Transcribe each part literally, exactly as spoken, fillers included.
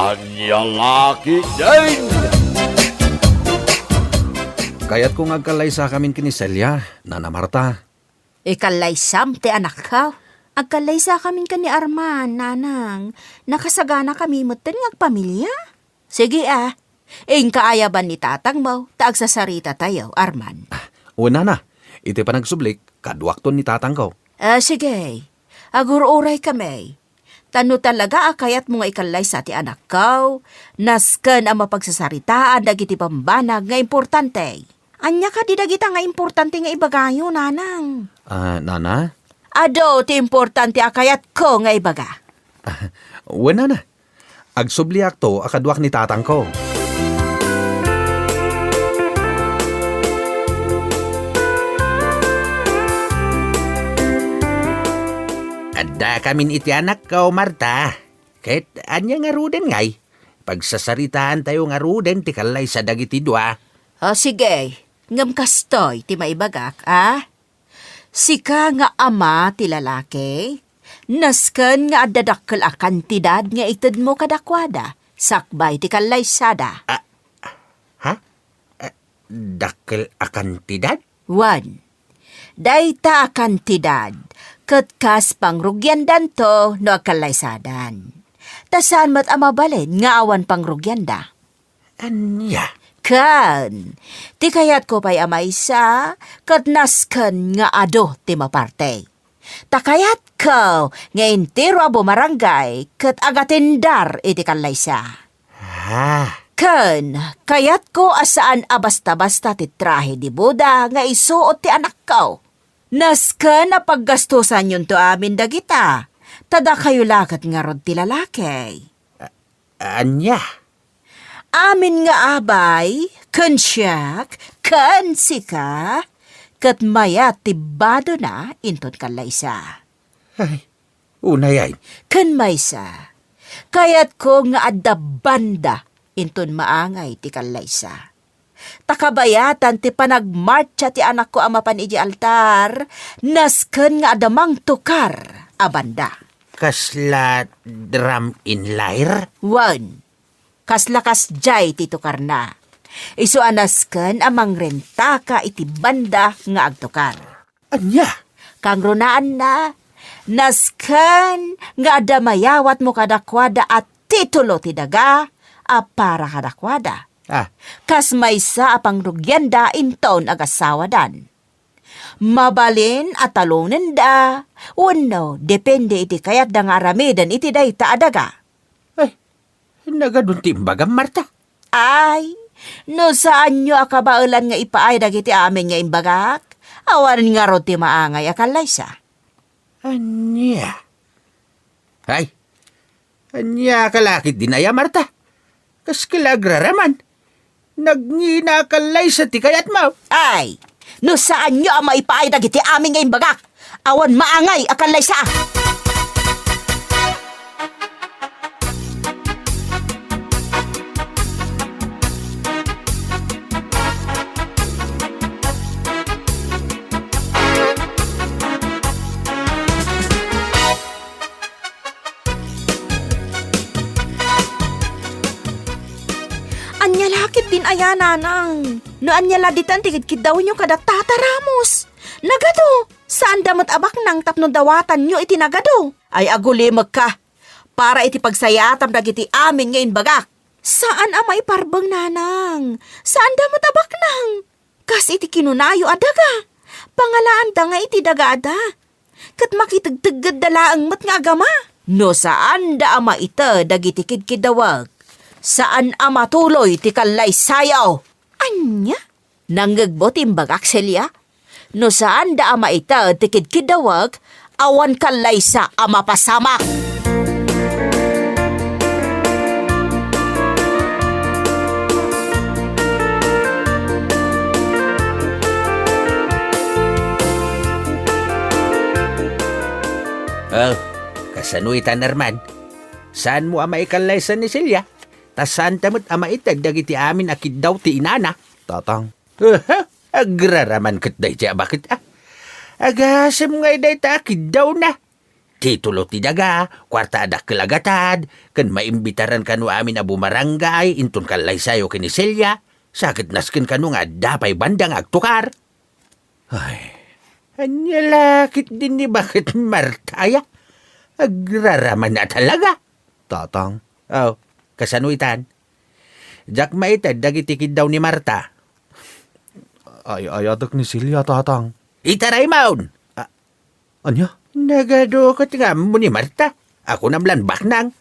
Ania la ketdin? Kayatko nga agkallaysakamin ken ni Celia, Nana Marta. Ikallaysam ti anakko? Agkallaysakamin ken ni Arman, Nanang. Nakasaganakami metten nga agpamilia. Sige a, inka ayaban ni tatangmo, ta agsasaritatayo, Arman. Wen, Nana, iti panagsublik, kaduakton ni tatangko. Ah, sige. Agur-uraykami. Ta no talaga a kayatmo nga ikallaysa ti anakko, nasken a mapagsasaritaan dagiti bambanag nga importante. Ania kadi dagita nga importante nga ibagayo, Nanang? Ah, Nana? Adu ti importante a kayatko nga ibaga. Wen, Nana. Agsubliakto a kaduak ni tatangko. Addakamin iti anakko, Marta. Ket ania ngaruden ngay? Pagsasaritaantayo ngaruden ti kallaysa dagiti dua. O, sige. Ngem kastoy ti maibagak, a? Sika nga ama ti lalaki, nasken nga adda dakkel a kantidad nga itedmo kadakuada, sakbay ti kallaysada. Ah, ha? Ah, dakkel a kantidad? Wen, dayta a kantidad, ket kas pangrugiandanto no agkallaysadan. Ta saan met a mabalin nga awan pangrugianda. Ania? Ken, ti kayatko pay a maysa, ket nasken nga adu ti maparte. Ta kayatko nga entero a bumarangay ket agatindar iti kallaysa. Ah. Ken, kayatko a saan a basta-basta ti trahe de boda nga isuot ti anakko. Nasken a paggastusanyo amin dagita, ta dakayo la ket ngarud ti lalaki. Ania? Amin nga abay, ken siak, ken sika, ket mayat ti badona inton kallaysa. Ay, unay ay. Ken maysa, kayatko nga adda banda inton maangay ti kallaysa. Ta kabayatan ti panagmartsa ti anakko a mapan idiay altar, nasken nga adda mangtukar a banda. Kasla drum in lyre? Wen, kasla kasdiay ti tukarna. Isu a nasken a mangrentaka iti banda nga agtukar. Ania? Kangrunaanna, nasken nga adda mayawatmo kadakuada a titulo ti daga a para kadakuada. Ah. Kas maysa a pangrugianda inton agasawadan. Mabalin a talonenda, wenno depende iti kayatda nga aramiden iti dayta a daga. Ay, nagadun ti imbagam, Marta. Ay, no saanyo a kabaelan nga ipaay dagiti amin nga imbagak, awan ngarud ti maangay a kallaysa. Ania? Ay, ania ka la ketdin aya, Marta? Kas ka la agraraman. Nagngina a kallaysa ti kayatmo. Ay, no saanyo a maipaay dagiti amin nga imbagak, awan maangay a kallaysa. Ania la ketdin aya, Nanang? No ania la ditan ti kidkiddawenyo kada Tata Ramos? Nagadu! Saanda met a baknang tapno dawatanyo iti nagadu. Ay, agulimekka. Para iti pagsayaatam dagiti amin nga imbagak. Saan a maiparbeng, Nanang. Saanda met a baknang. Kas iti kinunayo a daga, pangalaanda nga iti daga a da. Ket makitegteggedda laeng met nga agama. No saanda a maited dagiti kidkiddawek, saan a matuloy ti kallaysayo. Ania? Nangngegmo ti imbagak, Celia? No saanda a maited ti kidkiddawek, awan kallaysa a mapasamak. Oh, kasano ita, Herman? Saanmo a maikallaysa ni Celia? Ta saanta met a maited dagiti amin a kiddaw ti inana. Tatang. Aha, agraraman ket daydi a baket, a. Agasem ngay dayta a kiddawna. titulo ti daga, kuarta a dakkel a gatad, ken maimbitaran kano amin a bumarangay inton kallaysayo ken ni Celia, sa ket nasken kano nga adda pay banda nga agtukar. Ay, ania la ketdin ni baket Marta aya? Agraraman a talaga. Tatang. Oh, kasano itan? Diak maited dagiti kiddaw ni Marta. Ay-ayatek ni Celia, Tatang. Itaraymon! A-, ania? Nagadu ket nga ammo ni Marta. Ako namlan baknang.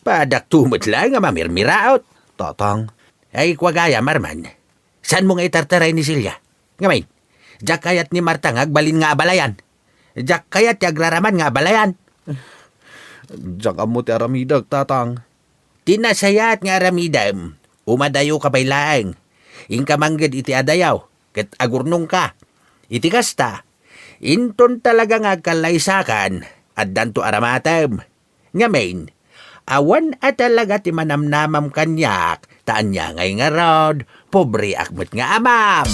Padakto met laeng a mamirmiraot. Tatang. Ay, kua gayam, Arman. Saanmo nga itartaray ni Celia? Ngamin, diak kayat ni Marta nga agbalin nga abalayan. Diak kayat ti agraraman nga abalayan. Diak ammo ti aramidek, Tatang. Ti nasayaat nga aramidem, umadayoka pay laeng. Inka mangged iti adayo, ket agurnongka. Iti kasta, inton talaga nga agkallaysakan, addanto aramatem. Ngamin, awan a talaga ti manamnamam kaniak, ta ania ngay ngarud, pobreak met nga amam.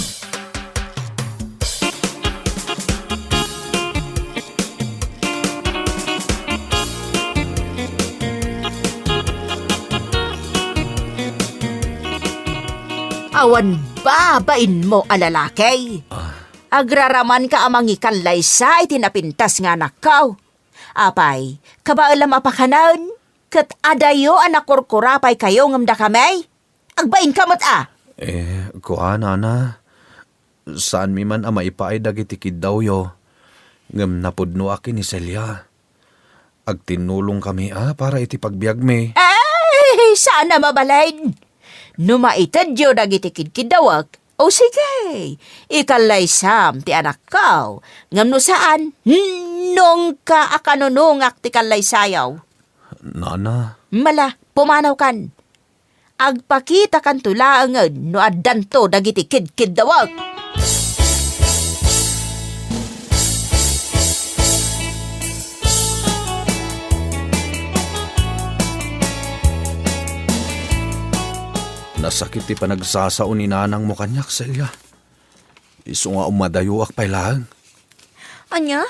Awan babainmo a lalaki. Ah. Agraramanka a mangikallaysa iti napintas nga anakko. Apay, kabaelam a pakanen? Ket adayo a nakurkura pay kayo ngem dakami? Agbainka met a! Eh, kua, Nana, saanmi man a maipaay dagiti kiddawyo, ngem napudnoak ken ni Celia. Agtinnulongkami a para iti pagbiagmi. Ay, saan a mabalin! No maitedyo dagiti kidkiddawek, o sige, ikallaysam ti anakko. Ngem no saan, nongka a kanunongak ti kallaysayo. Nana. Mala, pumanawkan. Agpakitakanto laengen no addanto dagiti kidkiddawek. Nasakit ti panagsasao ni nanangmo kaniak, Celia. Isu nga umadayoak pay laeng. Ania?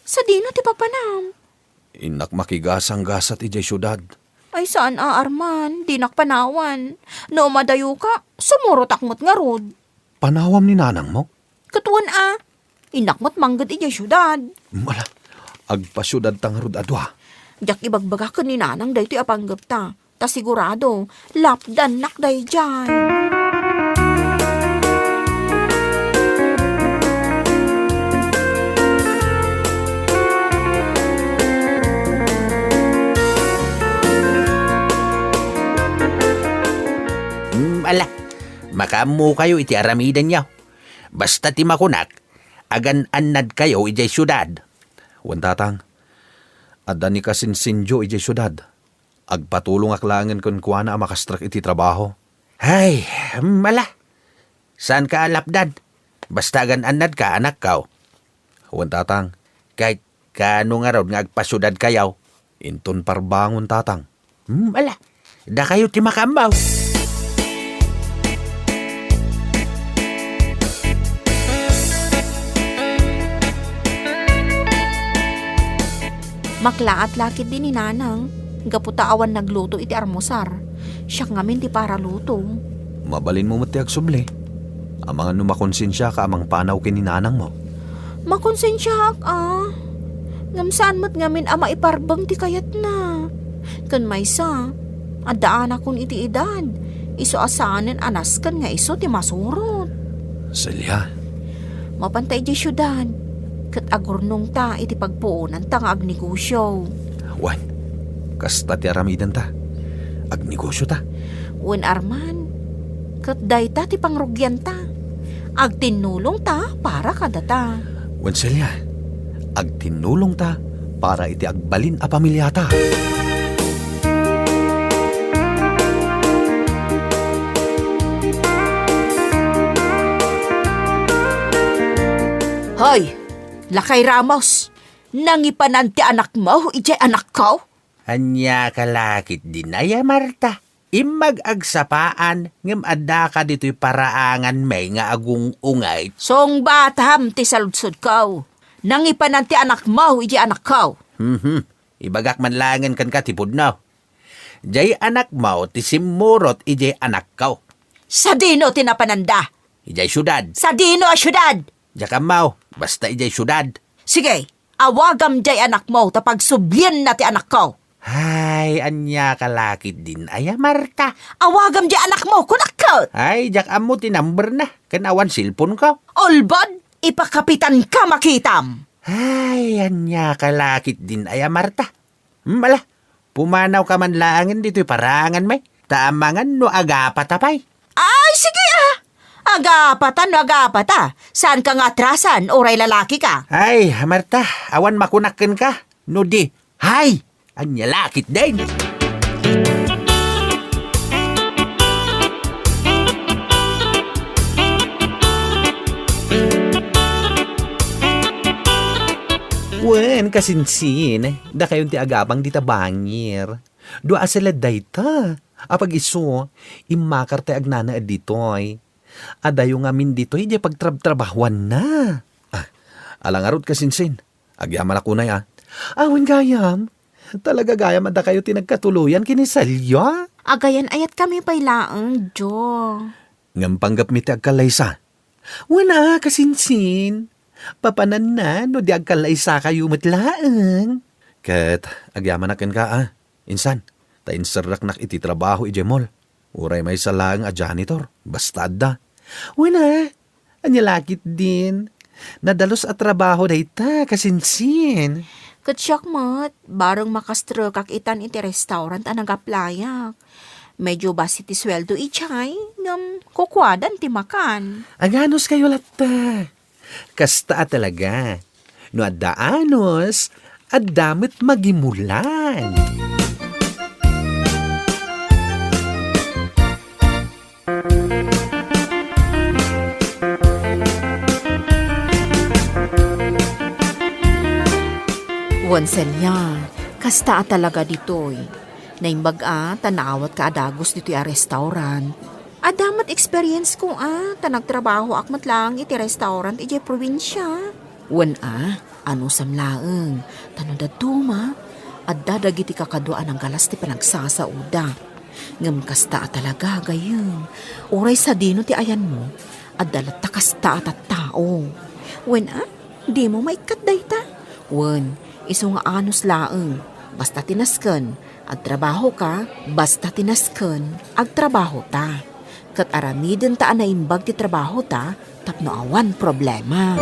Sadino ti papanam? Innak makigasanggasat idiay siudad. Ay, saan a, Arman. Dinak panawan. No umadayoka, sumurotak met ngarud. Panawam ni nanangmo? Ket wen a, innak met mangged idiay siudad. Mala, agpasiudadta ngarud a dua. Diak ibagbaga ken ni nanang daytoy a panggepta. Ta sigurado, lapdannak daydiay. Hmm, ala, makaammokayo iti aramidenyo. Basta ti makunak, agan-annadkayo idiay siudad. Wen, Tatang, adda ni kasinsindio idiay siudad. Agpatulongak laengen kenkuana a makastrek iti trabaho. Ay, mala. Saanka a lapdan. Basta agan-annadka, anakko. Wen, Tatang. Ket kano ngarud nga agpasiudadkayo? Inton parbangon, Tatang. Hmm, ala. Dakayo ti makaammo. Maklaat la ketdi ni nanang, gapu ta awan nagluto iti armusar. Siak ngamin ti paraluto. Mabalinmo met ti agsubli. Amangan no makonsensiaka a mangpanaw ken ni nanangmo. Makonsensiaak a. Ngem saan met ngamin a maiparbeng ti kayatna. Ken maysa, adda anakon iti edad. Isu a saanen a nasken nga isu ti masurot. Celia. Mapanta idiay siudad, ket agurnongta iti pagpuonanta nga agnegosio. Wen, kasta ti aramidenta. Agnegosiota. Wen, Arman, ket dayta ti pangrugianta. Agtinnulongta para kadata. Wen, Celia, agtinnulongta para iti agbalin a pamiliata. Hoy, Lakay Ramos, nangipanan ti anakmo idiay anakko? Ania ka la ketdin aya, Marta? Immag agsapaan ngem addaka ditoy paraanganmi nga agung-ungit. Sungbatam ti saludsodko. Nangipanan ti anakmo idiay anakko. Mhm. Ibagak man laengen kenka ti pudno. Jay anakmo ti simmurot idiay anakko. Sadino ti napananda? Idiay siudad. Sadino a siudad? Diak ammo, basta idiay siudad. Sige, awagam jay anakmo ta pagsublienna ti anakko. Ay, ania ka la ketdin aya, Marta? Awagam jay anakmo, kunak ket! Ay, diak ammo ti numberna, ken awan cellphone-ko. Ulbod, ipakapitanka makitam. Ay, ania ka la ketdin aya, Marta? Hmm, ala, pumanawka man laengen ditoy paranganmi, ta amangan no agapata pay. Ay, sige, ah! Agapata no agapata. Saanka nga atrasan, uray lalakika. Ay, Marta, awan makunak kenka. No di, hay! Ania la ketdin? Wen, kasinsin, dakayon ti agabang dita bangir. Dua a seled dayta. Apag isu, immakar tay agnanaed ditoy. Adayo ngamin ditoy, diay pagtrabtrabahuanna. Ah, ala ngarud, kasinsin. Agyamanak unay, ah. Awan gayam. Talaga gayam a dakayo ti nagkatuloyan ken ni Celia? Agayan-ayatkami pay laeng, Jo. Ngem panggepmi ti agkallaysa. Wen a, kasinsin. Papananna no di agkallaysakayo met laeng. Ket agyamanak kenka, a. Insan, ta inserraknak iti trabaho idiay mall. Uray maysa laeng a janitor, basta adda. Wen a, ania la ketdin? Nadalus a trabaho dayta, kasinsin. Ket siak met, bareng makastrekak itan iti restaurant a nag-applyak. Medyo bassit ti sueldo idiay, ngem kukuadan ti makan. Aganuskayo latta. Kasta a talaga. No adda anus, adda met magimulan. Wen Celia, kasta a talaga ditoy. Naimbag a ta naawatka a dagus ditoy a restaurant. Adda met experience-ko a, ta nagtrabahoak met laeng iti restaurant idiay probinsia. Wen a, anusam laeng, ta no dadduma, adda dagiti kakadua a nagalas ti panagsasaoda. Ngem kasta a talaga, gayyem, uray sadino ti ayanmo, adda latta kasta a tattao. Wen a, dimo maikkat dayta? Wen, isu nga anus laeng, basta ti nasken, agtrabahoka, basta ti nasken, agtrabahota. Ket aramidenta a naimbag ti trabahota tapno awan problema.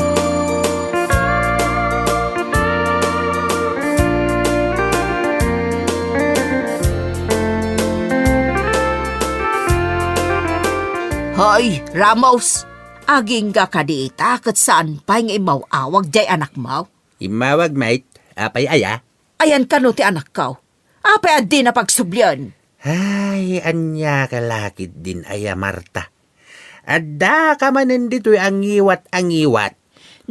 Hoy, Ramos! Agingga kadi ita ket saan pay nga immaw-awag jay anakmo? Immawag met, apay aya? Ayan kano ti anakko? Apay a dina pagsublian? Ay, ania ka la ketdin aya, Marta? Addaka manen ditoy a ngiwat a ngiwat.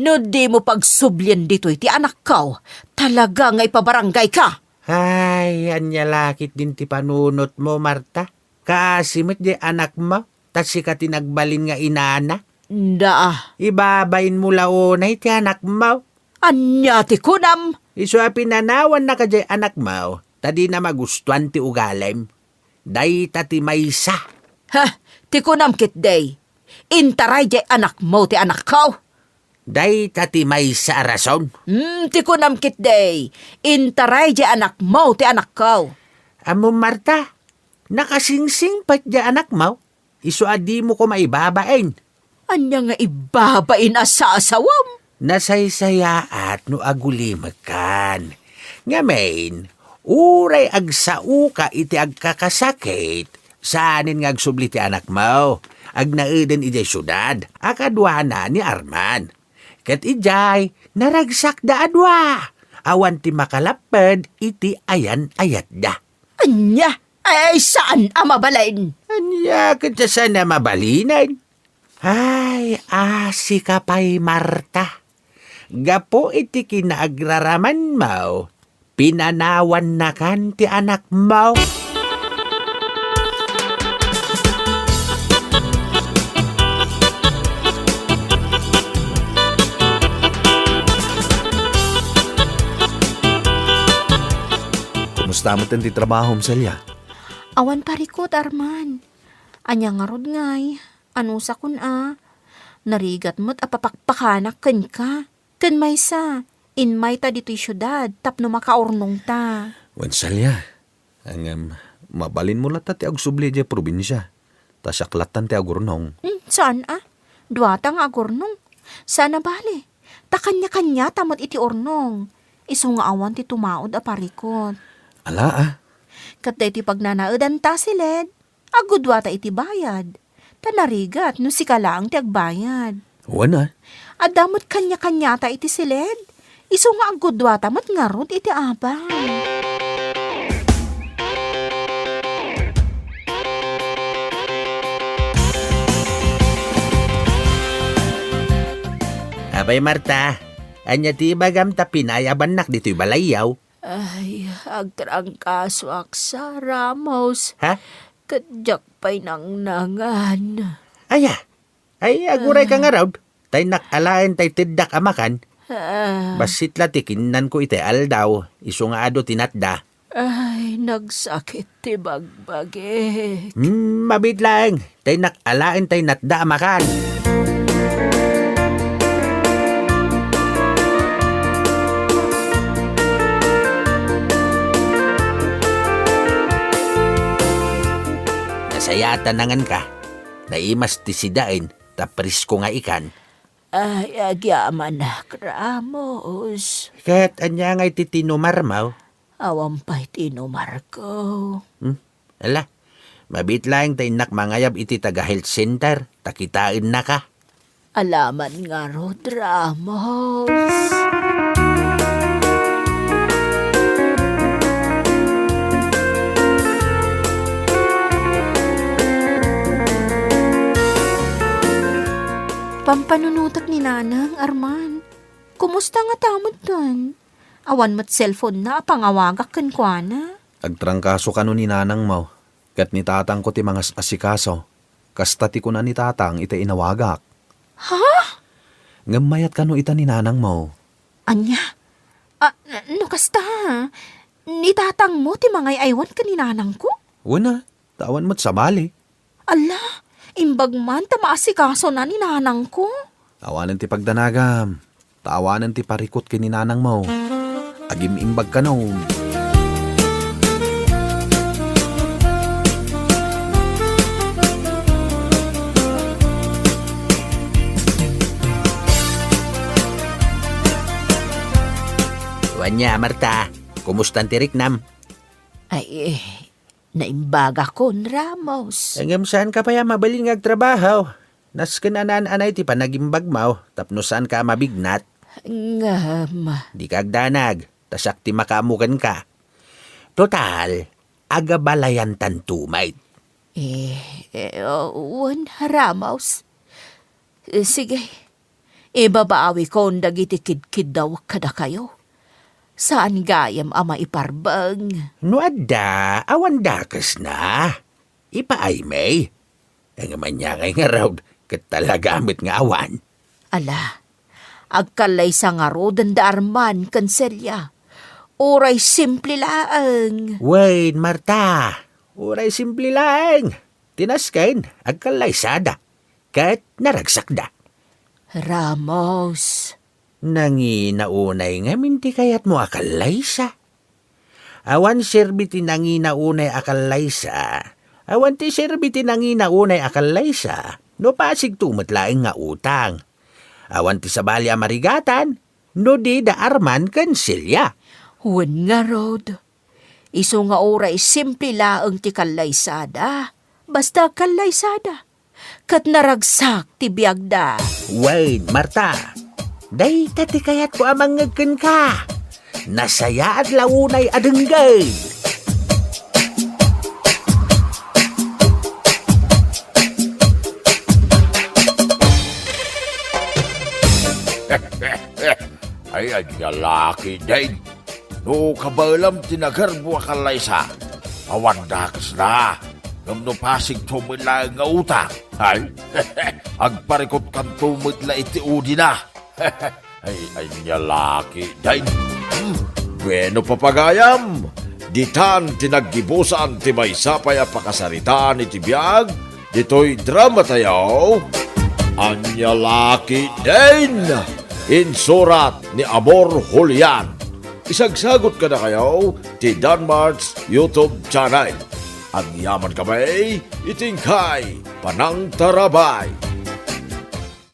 No dimo pagsublian ditoy ti anakko, talaga nga ipabaranggayka. Ay, ania la ketdin ti panunotmo, Marta? Kaasi met jay anakmo, ta sika ti nagbalin nga inana. Daa. Ibabainmo la unay ti anakmo. Ania ti kunam? Isu a pinanawannaka jay anakmo, ta dina magustuan ti ugalim. Dayta ti maysa. Ha, ti kunam ketdi, intaray jay anakmo ti anakko. Dayta ti maysa a rason. Hmm, ti kunam ketdi, intaray jay anakmo ti anakko. Ammom, Marta, nakasingsingpet jay anakmo. Isu a dimo koma ibabain. Ania nga ibabain a sasawam? Nasaysayaat no agulimekan. Ngamin, uray agsaoka iti agkakasakit, saanen nga agsubli ti anakmo. Agnaeden idiay siudad a kaduana ni Arman. Ket idiay, naragsakda a dua. Awan ti makalapped iti ayan-ayatda. Ania? Ay, saan a mabalin? Ania ket saan a mabalinen? Ay, asi ka pay, Marta. Gapu iti kinaagraramanmo, pinanawannakan ti anakmo. Kasta met ti trabahom, Celia? Awan parikut, Arman. Ania ngarud ngay? Anusakon a? Narigat met a papakpakanak kenka. Ken maysa, immayta ditoy siudad tapno makaurnongta. Wen, Celia, ngem mabalinmo latta ti agsubli idiay probinsia. Ta siak lattan ti agurnong. Hmm, saan a? Duata nga agurnong. Saan a bale. Ta kaniakaniata met iti urnong. Isu nga awan ti tumaud a parikut. Ala a. Ket daytoy pagnanaedanta, Siled, aggudduata iti bayad. Ta narigat no sika laeng ti agbayad. Wen a. Adda met kaniakaniata iti Siled. Isu nga aggudduata met ngarud iti abang. Apay, Marta, ania ti ibagam ta pinayabannak ditoy balayyo? Ay, agtrangkasoak sa, Ramos. Ha? Ket diak pay nangnangan. Aya, ay, aguray ka ngarud. Ta innak alaen tay teddak a makan. Ah. Bassit la ti kinnanko itay aldaw, isu nga adu ti natda. Ay, nagsakit ti bagbagik. Hmm, mabiit laeng. Ta innak alaen tay natda a makan. Nasayaat a nanganka. Naimas ti sidaen, ta presko nga ikan. Ay, agyamanak, Ramos. Ket ania ngay ti tinumarmo? Awan pay tinumarko. Hmm? Ala, mabiit laeng ta innak mangayab iti taga-health center, ta kitaennaka. Alaman ngarud, Ramos. Pampanunotek ni Nanang, Arman. Kumusta ngata met dayta? Awan met cellphone-na a pangawagak kenkuana. Agtrangkaso kano ni Nanangmo, ket ni Tatangko ti mangas-asikaso. Kasta ti kuna ni Tatang iti inawagak. Ha? Ngem mayat kano ita ni Nanangmo? Ania? Ah, n-, no kasta, ni Tatangmo ti mangay-aywan ken ni Nanangko? Wen a, ta awan met sabali. Ala, imbag man ta maasikasona ni Nanangko. Awanen ti pagdanagam. Ta awanen ti parikut ken ni Nanangmo. Agim-imbag kanon. Wen a, Marta, kumustan ti riknam? Ay, naimbagakon, Ramos. Ngem saanka pay a mabalin nga agtrabaho. Nasken a naan-anay ti panagimbagmo tapno saanka a mabignat. Ngem. Dika agdanag, ta siak ti makaammo kenka. Total, agabalayantanto met. Eh, eh, wen, Ramos. Eh, sige, ibabawikon dagiti kidkiddawek kadakayo. Saan gayam a maiparbeng. No adda, awan dakesna. Ipaaymi. Ngem ania ngay ngarud, ket talaga met nga awan. Ala, agkallaysa ngaruden da Arman ken Celia. Uray simple laeng. Wen, Marta, uray simple laeng. Ti nasken, agkallaysada. Ket naragsakda. Ramos. Nangina unay ngamin ti kayatmo a kallaysa? Awan serbi ti nangina unay a kallaysa. Awan ti serbi ti nangina unay a kallaysa no pasigto met laeng nga utang. Awan ti sabali a marigatan no di da Arman ken Celia. Wen ngarud, isu nga uray simple laeng ti kallaysada, basta kallaysada. Ket naragsak ti biagda. Wen, Marta, dayta ti kayatko a mangngeg kenka. Nasayaat la unay a denggem. Ay, ania la ketdin. No kabaelam ti nagerbo a kallaysa, awan dakesna. Ngem no pasigto met laeng nga utang, ay, agparikutkanto met la iti udina. Ay, ania la ketdin. Hmm, bueno, papagayam, Ditan ti naggibusan ti maysa pay a pakasaritaan iti biag ditoy dramatayo. Ania la ketdin, insurat ni Amor Julian. Isagsagot kadakayo ti Danmart's YouTube channel. Agyaman kami iti inkay panangtarabay.